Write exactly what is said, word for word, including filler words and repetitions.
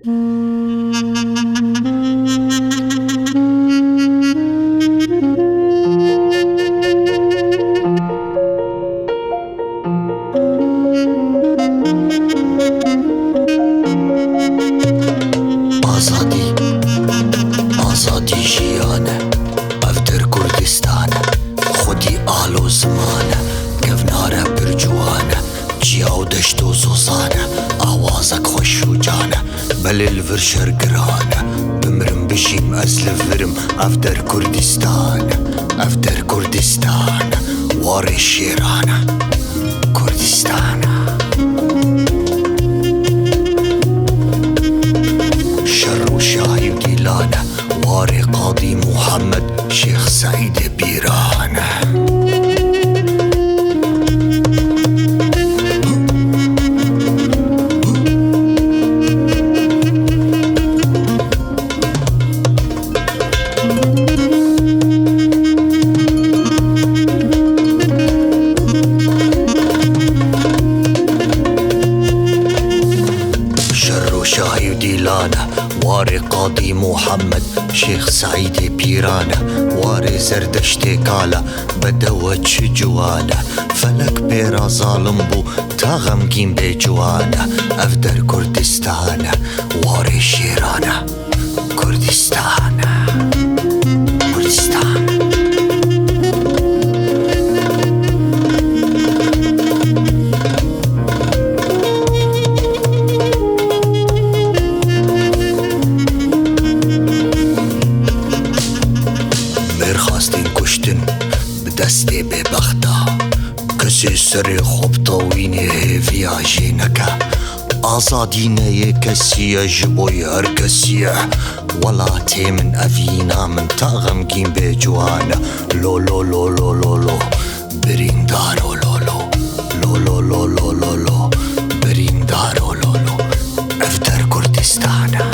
Azadî, azadî jiyan e, ev der Kurdistan e, xwedî alo ziman e, kevnare pir ciwan e, çiya û deşt û zozan e, awazek xweş û can e, belê li vir şer giran e, bimirim bijîm ez li vir im, ev der Kurdistan e, ev der Kurdistan e, warê şêran e, Kurdistan e. Şer û şahî û dîlan e, warê Qadî Muhammed Şêx Seîdê Pîran e. Şer û şahî û dîlan e, warê Qadî Muhammed Şêx Seîdê Pîran e, warê Zerdeştê kal e, bedew e çi ciwan e, felek pê re zalim bû, ta xemgîn bê ciwan e, ev der Kurdistan e, warê şêran e. Kurdistan. Kurdistan. Mêr xwestin kuştin bi destê bêbexta. Kesê serê xwe bi tewînê hêviya jê neke. Azadî ne yê kesî ye, ji bo yê her kesî ye. Welatê min, evîna min, ta xemgîn bê ciwan e. Lo, lo, lo, lo, lo, lo. Birîndaro lo, lo. Lo, lo, lo, lo, lo, lo. Birîndaro lo, lo. Ev der Kurdistan e.